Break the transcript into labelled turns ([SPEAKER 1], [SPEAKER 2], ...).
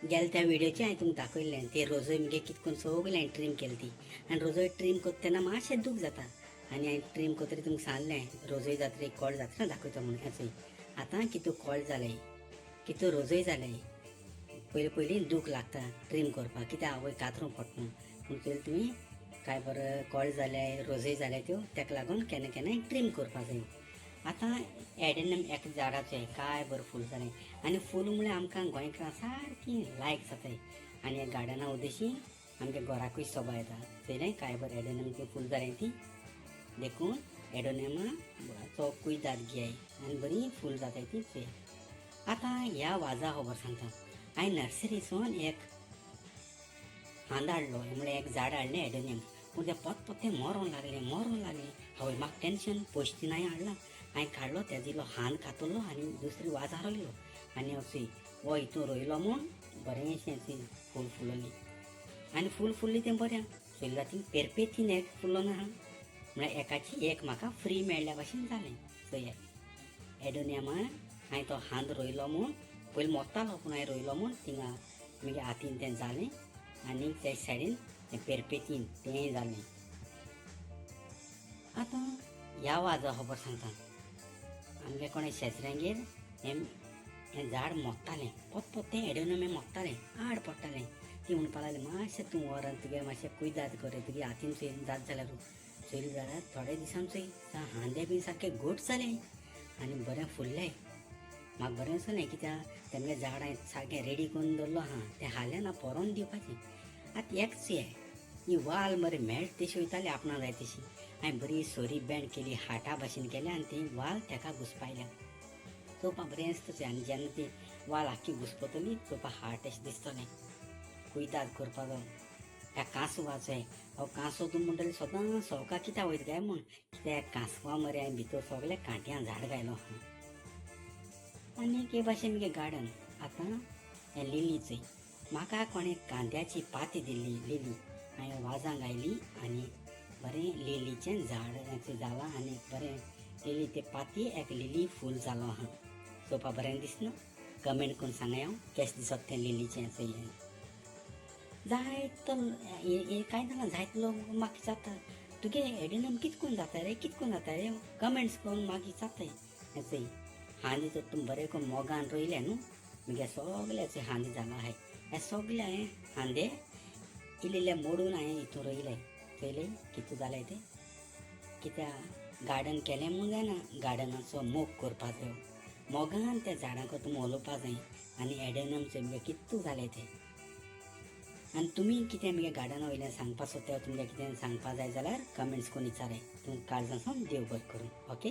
[SPEAKER 1] गेले त्या व्हिडियोचे हांवें तुमकां दाखयल्लें ते रोजय मगे कितें करून सगळें हांवें ट्रीम केली ती. आनी रोजय ट्रीम करता तेन्ना मातशें दूख जाता. आनी हांवें ट्रीम करतरी तुमकां सांगलें रोजय जातरी कोळ जातना दाखयता म्हणून. हें चोय आतां कितू कोळ जालें, कितू रोजय जालें. पयलीं पयलीं दूख लागता ट्रीम करपाक, कित्याक आवय कातरूं पडटा म्हणून. पूण चोयलें तुमी काय बरें कोळ जाले, रोजय जाले त्यो, ताका लागून केन्ना केन्नाय ट्रीम करपाक जाय. आतां एडेनम एक झाडाचें काय बरें फूल जालें. आनी फूल म्हळ्यार आमकां गोंयकारां सारकी लायक जाताय. आनी गार्डना उद्देशी आमच्या घराकूय सोबा येता. चोयलें काय बरें एडेनमचें फूल जालें ती. देखून एडोनेमाचो कुयदाद घेयाय आनी बरी फूल जाताय ती चोया. आतां ह्या वाजा खबर सांगता. हांवें नर्सरीसून एक हांद हाडलो, म्हळ्यार एक झाड हाडलें एडोनियम. पूण तें पोत पोत्तें मरोंक लागलें, मरोंक लागलें. हांवें म्हाका टेंशन, पयशे दिवन हांवें हाडला. हांवें काडलो तेजो इल्लो हांद कातरलो आनी दुसरी वाजार रोयलो. आनी अशी हो हितून रोयलो म्हूण बरेंशें अशी फूल फुलली. आनी फूल फुल्ली तें बरें चोयलें ती पेरपेतीन एक फुल्लो ना, म्हळ्यार एकाची एक म्हाका फ्री मेळ्ळ्या भाशेन जालें. चोयात एडोनियमा हांवें तो हांद रोयलो म्हूण पयलीं मोत्तालो, पूण हांवें रोयलो म्हूण थिंगा मागीर हातीन तें जालें. आनी त्या सायडीन तें पेरपेतीन तेंय जालें. आतां ह्या वाजा खबर सांगता. आमगे कोणा शेजऱ्यांगेर हें हें झाड मोत्तालें, पोत पोत्तें एडोनियम हें मोत्तालें, आड पडटालें. ती म्हणपाक लागली मातशें तूं व्हर आनी तुगे मातशें कुयदाद कर, तुगे हातीन चोय जात जाल्यार चोयलें जाल्यार थोडे दिसान चोय हांदे बी सारके घट जाले आनी बरें फुल्लें. म्हाका बरें दिसलें, कित्याक तेमगे झाड हांवें सारकें रेडी करून दवरलो आहा, तें हालें ना पोरोन दिवपाचें. आतां एक चोय ही वाल मरे मेळटा तशी वयताली आपणा जाय तशी. हांवें बरी सोरी बँड केली, हाटा भाशेन केलें आनी ती वाल तेका घुसपायल्या. चोवपाक बरें दिसता चोय. आनी जेन्ना ती वाल आख्खी घुसपतली चोवपाक हार्ट अशें दिसतलें. कुयदाद करपाचो ह्या कांसवाचो. हो कांसव तूं म्हणटली सदां सवका कित्याक वयता काय म्हूण, कित्याक कांसवा मरे हांवें भितर सगळें कांट्यां झाड घायलो आहा. आनी हे भाशेन मगे गार्डन. आतां हें लिली चोय, म्हाका कोणें कांद्याची पाती दिल्ली लिली, हांवें वाजां घायली आनी बरें लिलीचें झाड जालां. आनी बरें लिली ते पाती एक लिली फूल जालो आहा. चोवपा बरें दिसना? कमेंट करून सांगाय हांव केशें दिसता तें लिलीचें. चोय जायतो कांय जाणा जायते लोक म्हाका विचारता तुगे एडिनम कित करून जाता रे, कित करून जाता रे, कमेंट्स करून म्हाका विचारताय. हें चोय हांदी तर तूं बरें करून मोगान रोयलें न्हू, मगे सगळ्याचे हांदे जालो आहाय. हे सगळे हांवें हांदे इल्ले इल्ले मोडून हांवें हितून रोयले. चोयले कितें जालें तें? कित्याक गार्डन केलें म्हूण जायना, गार्डनाचो मोग करपा जायो. मोगान त्या झाडांक तूं उलोवपा जाय. आनी एडेनम चोय मगे कितू जालें तें. आनी तुमी कितें मगे गार्डना वयल्यान सांगपा सोदता, तुमकां कितें सांगपा जाय जाल्यार कमेंट्स करून विचाराय. तुमकां काळजां सावन देव बरें करूं. ओके.